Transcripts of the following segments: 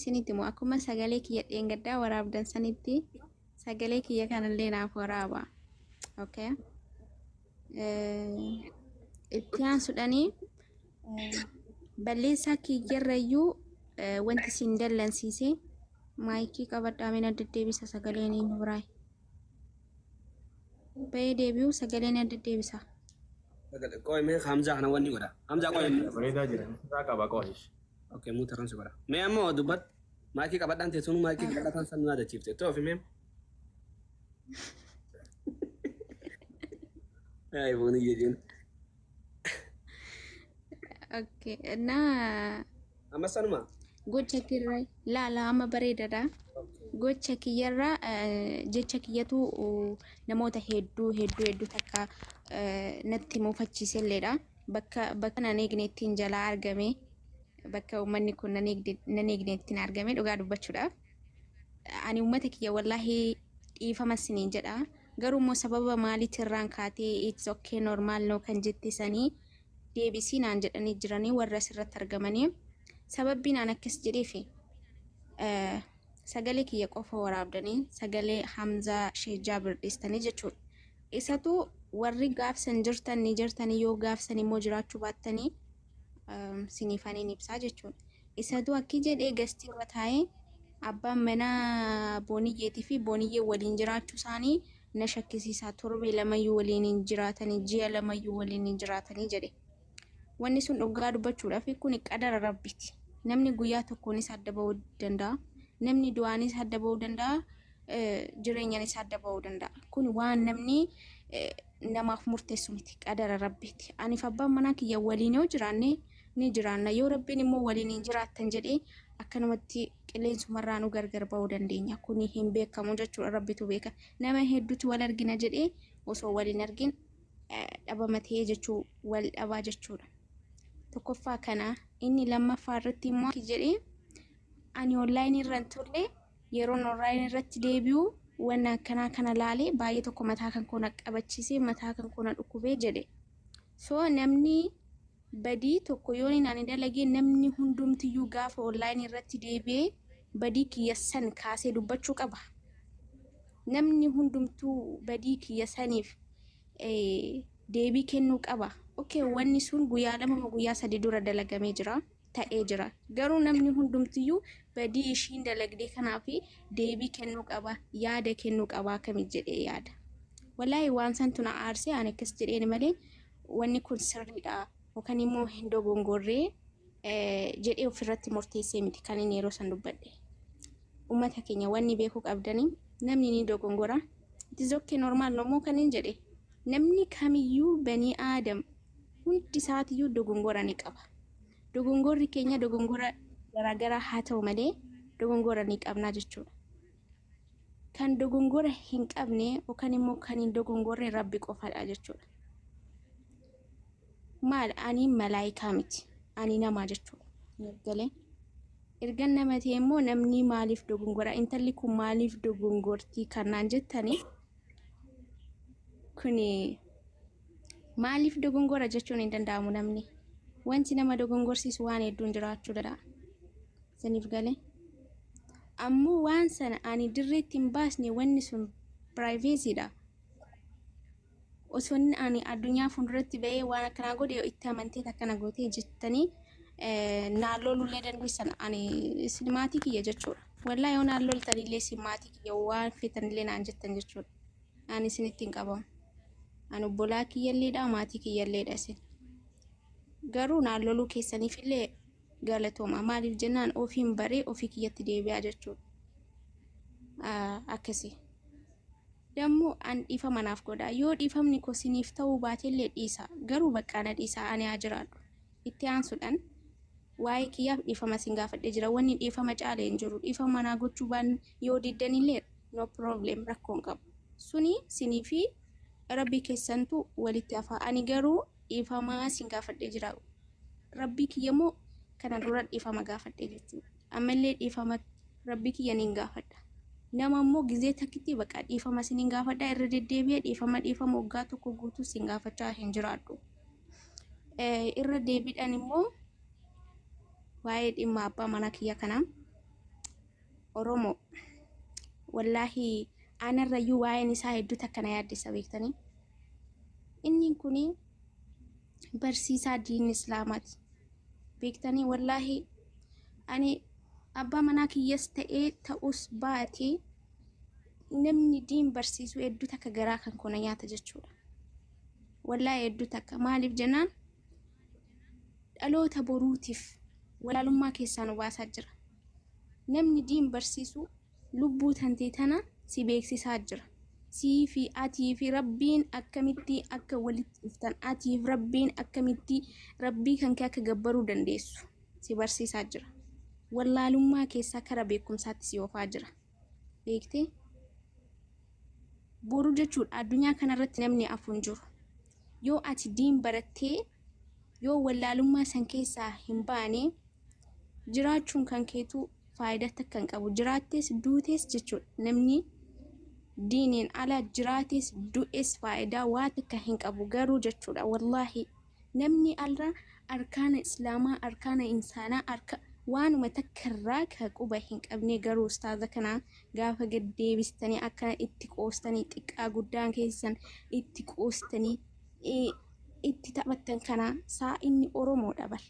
isinitti himu, akkuma sagalee kiyya dheengaddaa waraabdan sanitti sagalee kiyya kanallee naaf waraaba. Okay. Itti aansuudhanii balleessaa kiyyarrayyuu wanti isin dallansiise maayikii qabadhaa mina deddeebisa sagaleen eenyu biraa. Bahee deebi'u sagaleen adda deebisa. Qoy mee Hamzaa kana wanni godha. Hamzaa qoy. Bareedaa jira. Sirraa qaba qoy. Okay, mute irraan si godha. Mee ammoo dubbat maayikii qabadhaan teessuun maayikii qabadhaan san nu yaadachiifte. Toofi mee. Ay, booni jechuun. Okay, na Amma sanuma. Gocha kirra laala amma bareedaadha. Gocha kiyyarra jecha kiyyatu namoota hedduu hedduu hedduu takka natti muufachiiselleedha. Bakka nan eegne ittiin jalaa argame, bakka uummanni kun nan eegne ittiin argame dhugaa dubbachuudhaaf. Ani uummata kiyya wallaahi dhiifama siniin jedha. Garuu immoo sababa maaliitirraan kaatee it's okay, normal no kan jette sanii deebisii naan jedhanii jiranii warra asirratti argamanii. Sababbiin aan akkas jedheefi sagalee kiyya qofa waraabdanii sagalee Hamzaa Sheekh Jaabir dhiistanii jechuudha. Isatu warri gaafsan jirtan ni jirtanii, yoo gaafsan immoo jiraachuu baattanii siniifaniin ibsaa jechuudha. Isatu akki jedhee gastii irra taa'ee abbaan manaa Booniyyeetii fi Booniyyee waliin jiraachuu isaanii na shakkisiisaa, torbee lamayyuu waliin hin jiraatanii, ji'a lamayyuu waliin hin jiraatanii jedhe. Wanni sun dhugaa dubbachuudhaaf kun qadara Rabbiiti. Namni guyyaa tokkoonis adda ba'uu danda'a. Namni du'aanis adda ba'uu danda'a. Jireenyaanis adda ba'uu danda'a. Kun waan namni namaaf murteessu miti. Qadara Rabbiiti. Aniif abbaan manaa kiyya waliin yoo jiraanne ni jiraanna. Yoo Rabbiin immoo waliin hin jiraattan jedhee akkanumatti qilleensumarraa nu gargar ba'uu dandeenya. Kun hin beekamu jechuudha. Rabbitu beeka. Nama hedduutu wal argina jedhee osoo wal hin argin dhabama ta'ee jechuu wal dhabaa jechuudha. Tokkoffaa kana. Inni lammaffaa irratti immoo jedhee ani online irra hin turre. Yeroon online irratti deebi'u wanna akkanaa kana laalee baay'ee tokko mataa kan koo na qabachiisee, mataa kan koo na dhukkubee jedhe. So namni badii tokko yoo inni ani dalagee namni hundumtiyyuu gaafa online irratti deebi'ee badii kiyya san kaasee dubbachuu qaba. Namni hundumtuu badii kiyya saniif deebii kennuu qaba. Okay, wanni sun guyyaa 2 moo guyyaa 3 dura dalagamee jira, ta'ee jira. Garuu namni hundumtiyyuu badii ishiin dalagdee kanaaf deebii kennuu qaba, yaada kennuu qaba akkamii jedhee yaada. Wallaahi waan santu na aarsee ani akkas jedheen malee wanni kun sirriidha yookaan immoo hin dogongorree jedhee ofirratti murteessee miti kan inni yeroo san dubbadhe. Uummata keenya, wanni beekuu qabdanii namni ni dogongora. It is okay, normal no kan hin jedhe. Namni kamiyyuu banii aadam hundi isaatiyyuu dogongora ni qaba. Dogongorri keenya dogongora garaagaraa haa ta'u malee dogongora ni qabnaa jechuudha. Kan dogongora hin qabne yookaan immoo kan hin dogongorre Rabbi qofadha jechuudha. Maal, ani malaayikaa miti. Ani nama jechuudha. Galee. Ergan nama ta'e immoo namni maaliif dogongora, intalli kun maaliif dogongortii kanaan jettanii, kuni maaliif dogongora jechuun hin danda'amu namni. Wanti nama dogongorsiisu waan hedduun jiraachuu danda'a. Saniif galee. Ammoo waan sana ani dirreetti hin baasne, wanni sun privacy dha. Osoo inni ani addunyaa fuulduratti ba'ee waan akkanaa godhe itti amantee akkana gootee jettanii naan lolullee dandeessan, ani isin maatii kiyya jechuudha. Wallaahi yoo naan loltanillee isin maatii kiyya, waan feetanillee naan jettan jechuudha. Ani isinitti hin qabamu. Ani obbolaa kiyyalleedha, maatii kiyyalleedha isin. Garuu naan loluu keessaniifillee galatooma. Maaliif jennaan ofiin baree ofii kiyyatti deebi'aa jechuudha. Akkasii. Dammoo an dhiifama naaf godha. Yoo dhiifamni koo siniif ta'uu baatellee dhiisa. Garuu baqqaa na dhiisa, ani haa jiraadhu. Itti aansuudhaan waa'ee kiyyaaf dhiifama sin gaafadhee jira. Wanni dhiifama caale hin jiru. Dhiifama naa gochuu baan yoo diddanillee no problem, rakkoon qabu. Suni sinii fi Rabbii keessantu walitti hafa. Ani garuu dhiifama sin gaafadhee jira. Rabbii kiyya immoo kana dura dhiifama gaafadhee jechuudha. Ammallee dhiifama Rabbii kiyya niin gaafadha. Nama immoo gizee takkitti bakka dhiifama sinin gaafadha, irra deddeebi'ee dhiifama dhiifama waggaa tokko guutuu sin gaafachaa hin jiraadhu. Irra deebiidhaan immoo waa'ee dhimma abbaa manaa kiyya kanaa Oromoo. Wallaahi anarrayyuu waa'een isaa hedduu takka na yaaddessa beektanii. Inni kuni barsiisaa diinii Islaamaati. Beektanii wallaahi ani abbaa manaa kiyyas ta'ee ta'us baatee namni diin barsiisuu hedduu takka garaa kan koo na nyaata jechuudha. Wallaahi hedduu takka maaliif jennaan dhaloota boruutiif walaalummaa keessaa nu baasaa jira. Namni diin barsiisu lubbuu tantee tana si beeksisaa jira. Sii fi atii fi Rabbiin akkamitti akka walitti dhuftan atii fi Rabbiin akkamitti Rabbii kan kee akka gabbaruu dandeessu si barsiisaa jira. Wallaalummaa keessaa kara beekumsaatti si oofaa jira. Beektee? Boru jechuudha addunyaa kanarratti namni afu hin jiru. Yoo ati diin barattee yoo wallaalummaa san keessaa hin baane jiraachuun kan keetu faayidaa takka hin qabu. Jiraattees duutees jechuudha. Namni diiniin ala jiraates du'es faayidaa waa takka hin qabu garuu jechuudha. Wallaahi namni alra arkaana islaamaa arkaana insaanaa arka waanuma takka irraa ka quba hin qabne garuu ustaaza kana gaafa gad deebistanii akkana itti qoostanii xiqqaa guddaan keessan itti qoostanii itti taphattan kana saa inni Oromoodha bar.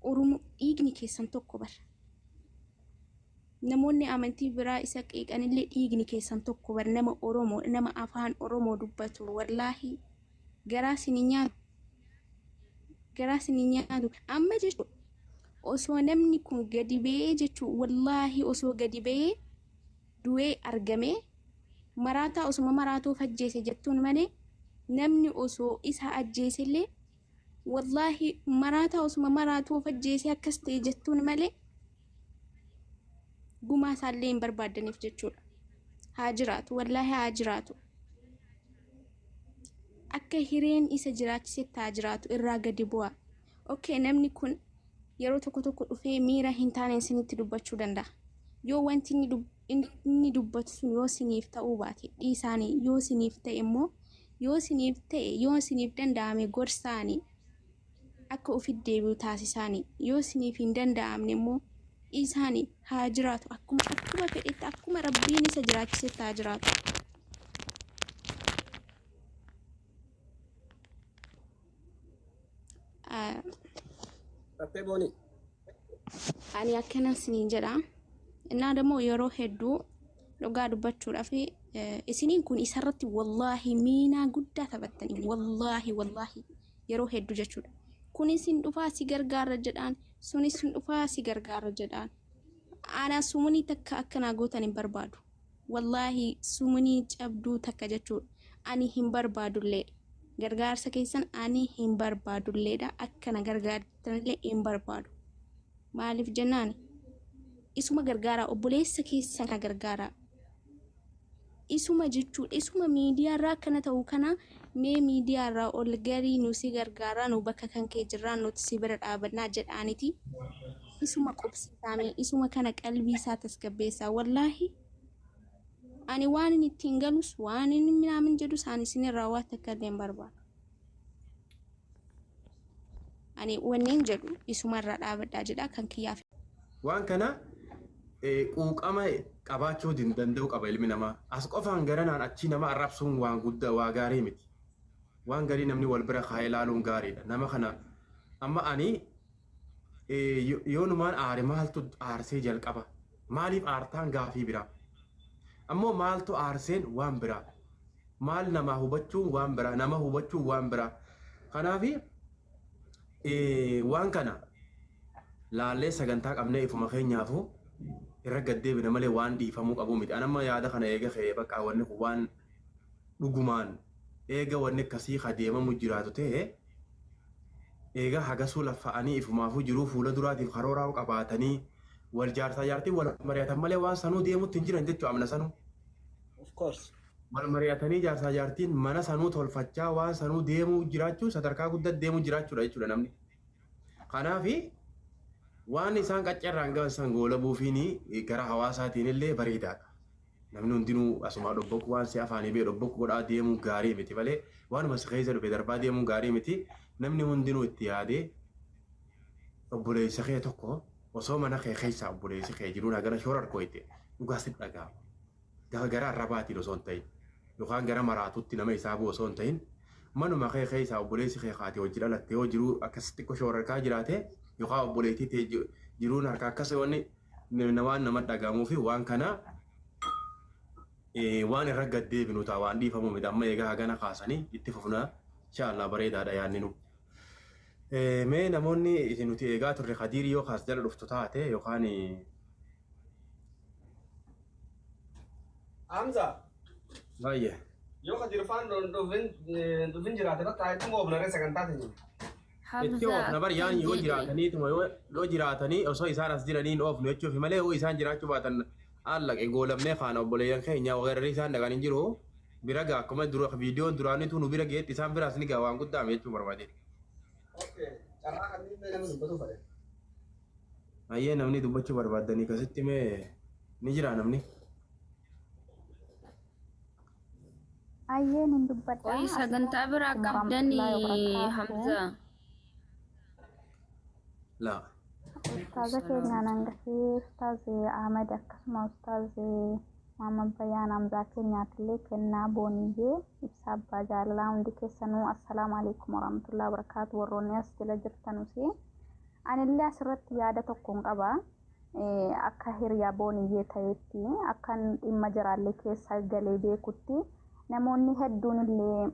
Oromoo dhiigni keessan tokko bar. Namoonni amantii biraa isa qeeqanillee dhiigni keessan tokko bar nama Oromoo nama afaan Oromoo dubbatu wallaahi garaa isin hin nyaatu. Garaa isin hin nyaatu. Amma jechuudha osoo namni kun gadi ba'ee jechuun wallaahi osoo gadi ba'ee du'ee argamee maraataa osuma maraatuuf ajjeese jettuun malee namni osoo isa ajjeesellee wallaahi maraataa osuma maraatuuf ajjeese akkas ta'e jettuun malee gumaa isaallee hin barbaadaniif jechuudha. Haa jiraatu wallaahi haa jiraatu. Akka hireen isa jiraachisetti haa jiraatu irraa gadi bu'a. Okay namni kun yeroo tokko tokko dhufee miira hin taane isinitti dubbachuu danda'a. Yoo wanti inni dubbatu sun yoo isiniif ta'uu baate dhiisaanii yoo isiniif ta'e immoo yoo isiniif ta'e yoo isiniif danda'ame gorsaanii akka ofitti deebi'u taasisaanii yoo isiniif hin danda'amne immoo dhiisaanii haa jiraatu akkuma akkuma fedhetti akkuma rabbiin isa jiraachisetti haa jiraatu. Raftee booni. Ani akkana isiniin jedha. Innaa ደግሞ yeroo hedduu dhugaa dubbachuudhaaf isiniin kun isarratti wallaahi miinaa guddaa taphattanii wallaahi wallaahi yeroo hedduu jechuudha. Kun isin dhufaa si gargaara jedhaan sunis isin dhufaa si gargaara jedhaan. Ana sumunii takka akkanaa gootan hin barbaadu. Wallaahi sumunii cabduu takka jechuudha. Ani hin barbaadulleedha. Gargaarsa keessan ani hin barbaadulleedha. Akkana gargaartanillee hin barbaadu. Maaliif jennaan isuma gargaaraa obboleessa keessan kana gargaaraa. Isuma jechuudha isuma miidiyaarraa akkana ta'u kana mee miidiyaarraa ol garii nu si gargaaraa nu bakka kan kee jirraa nuti si bira dhaabannaa jedhaaniti. Isuma qubsiisaame isuma kana qalbii isaa tasgabbeessaa wallaahi. Ani waan inni ittiin galus waan inni minaamin jedhus ani isinirraa waan takka illee hin barbaadu. Ani wanneen jedhu isumarraa dhaabadhaa jedha kan kiyyaaf. Waan kana quuqama qabaachuu danda'u qaba ilmi namaa. As qofaan garanaan achii nama arrabsuun waan guddaa waa gaarii miti. Waan garii namni wal bira kaa'ee ilaaluun gaariidha. Nama kana amma ani yoonumaan aare maaltu aarsee jalqaba? Maaliif aartaan gaafii biraa? Ammoo maaltu aarseen waan biraa? Maal namaa hubachuun waan biraa? Nama hubachuun waan biraa? Kanaafi waan kana laallee sagantaa qabnee ifuma keenyaafuu irra gaddeebina malee waan dhiifamuu qabu miti. Ani amma yaada kana eega ka'ee bakka wanni kun waan dhugumaan eega wanni akkasii adeemamu jiraatu ta'e eega hagasuu laffa'anii ifumaafuu jiruu fuula duraatiif karooraa qabaatanii wal jaarsaa jaartii wal mari'atan malee waan sanuu deemutti hin jiran jechuudha amna sanuu. Of course. Wal mari'atanii jaarsaa jaartiin mana sanuu tolfachaa waan sanuu deemuu jiraachuu sadarkaa guddaa deemuu jiraachuudha jechuudha namni. Kanaafi waan isaan qaccarraan gahan san goolabuufiin gara hawaasaatiin illee bareedaadha. Namni hundinuu asuma dhobbokku waan si afaanii bee dhobbokku godhaa deemuun gaarii miti malee waanuma si keessa dhufe darbaa deemuun gaarii miti. Namni hundinuu itti yaadee obboleessa kee tokko Osoo mana kee keessaa obboleessi kee jiruun hagana shoora argooyte dhugaa sitti dhaga'ama. Gara arrabaatiin osoo hin ta'in yookaan gara maraatutti nama isaa bu'u osoo hin ta'in manuma kee keessaa obboleessi kee haati hojii dhalatte yoo jiru akkas xiqqoo shoora harkaa jiraate yookaan obboleettii ta'e jiruun harka akkas wanni waan nama dhagahamuu fi waan kana waan irra gad deebinu ta'a waan dhiifamu miti amma egaa hagana kaasanii itti fufna inshallah bareedaadha yaadni nu. Mee namoonni isin nuti eegaa turre Khadiir yoo kaas jala dhuftu taate yookaan Hamza. Baay'ee. Yoo Khadiir faan dhufin jiraate bakka itti oofnaree sagantaa teenya. Itti oofna bar yaan yoo jiraataniituma yoo jiraatanii osoo isaan as jiraniin oofnu jechuuf malee yoo isaan jiraachuu baatan allaqe goolamnee faana obboleeyyan keenya weerarri isaan dhaqan hin jiru bira gaa akkuma dura viidiyoon duraanitu nu bira geetti isaan biraas ni gaa waan guddaa jechuu barbaade. Carraa kanneen mee nama dubbatu fedhe. Ayyee namni dubbachuu barbaaddanii akkasitti mee ni jira namni. Ayyeen hin dubbadha. Qoyi sagantaa biraa qabdanii Hamza. Laa. Ustaaza keenyaan hangafee Ustaaz Ahmed akkasuma Ustaaz Muhammad Bayyaan Hamzaa keenyaatillee kennaa booniyyee ibsa abbaa jaalalaa hundi keessanuu assalaamu alaikum warahmatullahi wabarakaatu warroonni as jala jirtanusi. Anillee asirratti yaada tokkoon qaba. Akka hiriyaa booniyyee ta'etti akka dhimma jiraallee keessa galee beekutti namoonni hedduun illee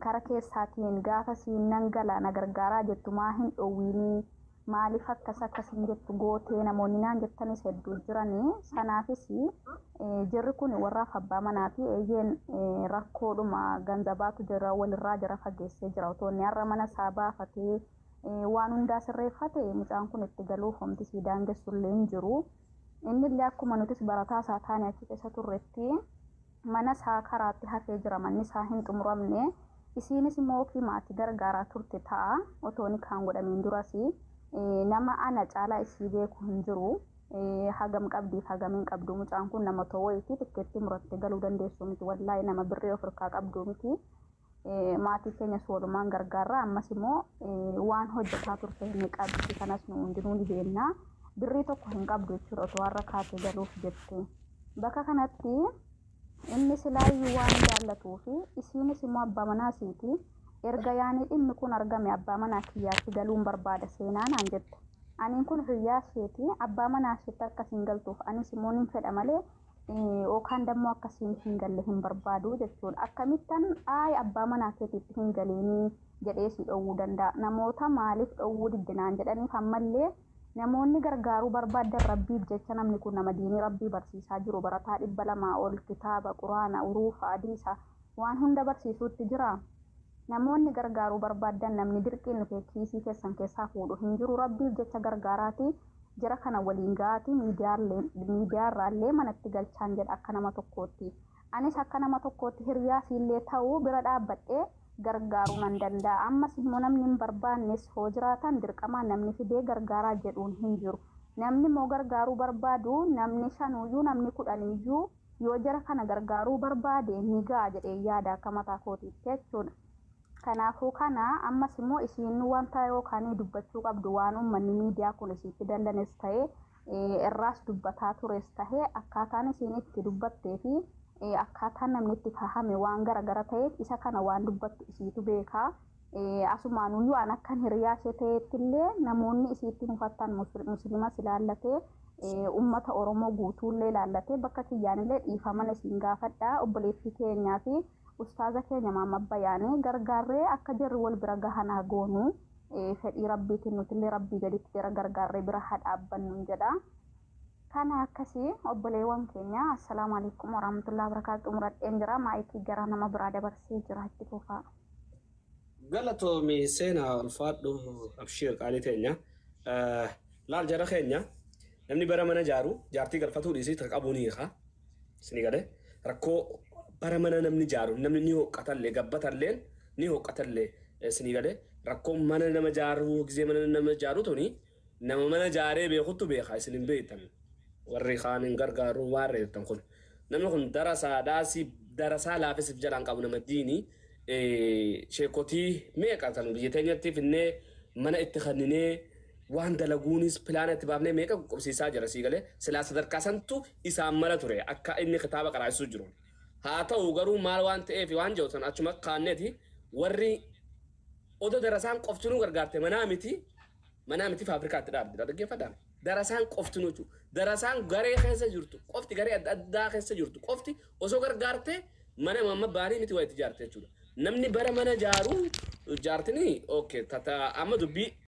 kara keessaatiin gaafa siin nan gala na gargaaraa jettu maa hin dhoowwiinii maaliif akkas akkasiin jettu gootee namoonni naan jettanis hedduu jiranii sanaafis jirri kun warraaf abbaa manaa fi eeyyeen rakkoodhuma ganzabaatu jira walirraa jira fageessee jira otoo inni har'a mana isaa baafatee waan hundaa sirreeffate mucaan kun itti galuuf homti sii daangessu illee hin jiru. Innillee akkuma nutis barataa isaa taane achi keessa turretti mana isaa karaatti hafee jira manni isaa hin xumuramne isiinis immoo ofii maatii gargaaraa turte ta'a otoo inni kaan godhamiin duras nama ana caalaa isii beeku hin jiru. Hagam qabdiif hagam hin qabdu mucaan kun nama too'eeti tikkeetti murattee galuu dandeessu miti wallaahi nama birrii of harkaa qabdu miti. Maatii keenya walumaan gargaarra ammas immoo waan hojjetaa turte ni qabdi kanas nu hundinuu ni beekna birrii tokko hin qabdu jechuudha otoo har'a kaatee galuuf jette. Bakka kanatti inni silaayyuu waan jaallatuu fi isiinis immoo abbaa manaa isiiti. Erga yaanii dhimmi kun argame abbaa manaa kiyyaatti galuun barbaada seenaa naan jette. Aniin kun hiriyaa isheeti abbaa manaa isheetti akkasiin galtuuf anis immoo nin fedha malee yookaan dammoo akkasiin hin galle hin barbaadu jechuudha. Akkamittan ayi abbaa manaa keetiitti hin galiinii jedhee si dhowwuu danda'a. Namoota maaliif dhowwuu didde naan jedhaniif ammallee namoonni gargaaruu barbaadan rabbiif jecha namni kun nama diinii rabbii barsiisaa jiru barataa 200 ol kitaaba quraana uruufa hadiisa waan hunda barsiisuutti jira. Namoonni gargaaruu barbaadan namni dirqiin dhufee kiisii keessan keessaa fuudhu hin jiru rabbiif jecha gargaaraati jara kana waliin ga'aati miidiyaarraallee manatti galchaan jedha akka nama tokkootti. Anis akka nama tokkootti hiriyaa siillee ta'uu bira dhaabbadhee gargaaruu nan danda'a. Ammas immoo namni hin barbaannes hoo jiraatan dirqamaan namni fidee gargaaraa jedhuun hin jiru. Namni immoo gargaaruu barbaadu namni shanuyyuu namni kudhaniyyuu yoo jara kana gargaaruu barbaade ni ga'a jedhee yaada akka mataa kootiitti jechuudha. Kanaafuu kana ammas immoo isiin wanta yookaan dubbachuu qabdu waan uummanni miidiyaa kun isiitti dallanes ta'e irraas dubbataa tures ta'e akkaataan isiin itti dubbattee fi akkaataan namni itti fahame waan garagara ta'eef isa kana waan dubbattu isiitu beekaa. Asumaanuyyuu an akkan hiriyaa ishee ta'etti illee namoonni isiitti mufattan musliimas ilaallatee uummata Oromoo guutuullee ilaallatee bakka kiyyaanillee dhiifaman isiin gaafadha obboleettii keenyaa fi ustaaza keenya Maamma Bayyaanii gargaarree akka jarri wal bira gahan haa goonu fedhii rabbiitiin nutillee rabbii gaditti jara gargaarree bira haa dhaabbannu jedha. Kana akkasii obboleewwan keenya assalaamu alaikum warahmatullahi wabarakaatu xumuradheen jira maayikii gara nama biraa dabarsee jira itti fufaa. Galatoomi seenaa ulfaadhu abshiir qaalii teenya. Laal jara keenya namni bara mana jaaru jaartii galfatuu dhiisii qabu ni hiika. Isinii galee rakkoo bara mana namni jaaru namni ni hoqqatallee gabbatallee ni hoqqatallee isinii galee rakkoo mana nama jaaru gisee mana nama jaaru tuni nama mana jaaree beekuttu beeka isin hin beektan. Warri kaan hin gargaaru waan reettan kun. Namni kun darasaadhaasi darasaa laafisiif jalaan qabu nama diinii sheekotii meeqa kan biyya teenyatti finnee mana itti kenninee Waan dalaguunis pilaana itti baafnee meeqa qoqqobsiisaa jira sii galee silaa sadarkaa santu isaan mala ture akka inni kitaaba qaraasisuu jiru. Haa ta'u garuu maal waan ta'eef waan jiru san achuma kaanneeti warri odoo darasaan qoftinuu gargaarte manaa miti faafrikaatti dhaabde dhaggeeffadhaa. Darasaan qoftinuu jechuudha. Darasaan garee keessa jirtu qofti, garee adda addaa keessa jirtu qofti osoo gargaarte mana mamma baanii miti waa itti ijaarte jechuudha. Namni bara mana jaaru jaartini okay tata amma dubbii.